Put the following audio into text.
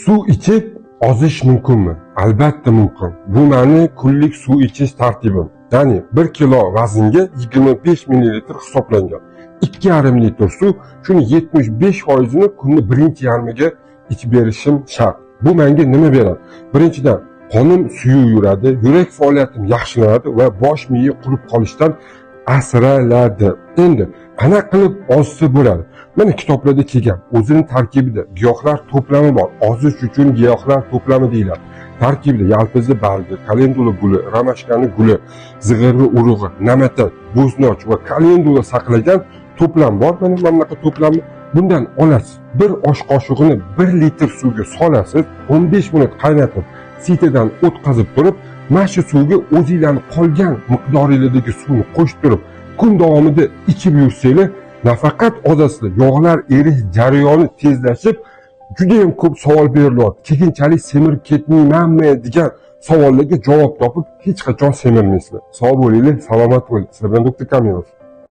Suv ichib ozish mumkinmi? Albatta mumkin. Bu mani kunlik suv ichish tartibim. Ya'ni 1 kilo vaznga 25 ml hisoblangan. 2,5 litr suv, shuni 75%ini kunni birinchi yarmiga ichib berishim shart. Bu menga nima beradi? Birinchidan, qonim suyuq yuradi, yurak faoliyatim yaxshilanadi va bosh miya qurib qolishdan asraladi. Endi qanaqa qilib ozsa bo'ladi? Mana kitoblarda kelgan, o'zini tarkibida giyohlar to'plami bor. Ozish uchun giyohlar to'plami deyiladi. Tarkibida yalpizi bargi, kalendula guli, romashkani guli, zig'irni urug'i, na'matak, bo'znoch va kalendula saqlagan to'plam bor. Mana bunaqa to'plamni bundan olasiz. Bir osh qoshig'ini 1 litr suvga solasiz, 15 minut qaynatib, sitadan o'tkazib turib, mana shu suvga o'zinglarni qolgan miqdoringlardagi suvni qo'shib turib, kun davomida ichib yursanglar, nafaqat ozasizlar, yog'lar erish jarayoni tezlashib, juda ham ko'p savol berilyapti. Keyinchalik semirib ketmaymanmi degan savollarga javob topib, hech qachon semirmaysizlar. Sog' bo'linglar, salomat bo'ling. Sizlar bilan doktor Kamilov.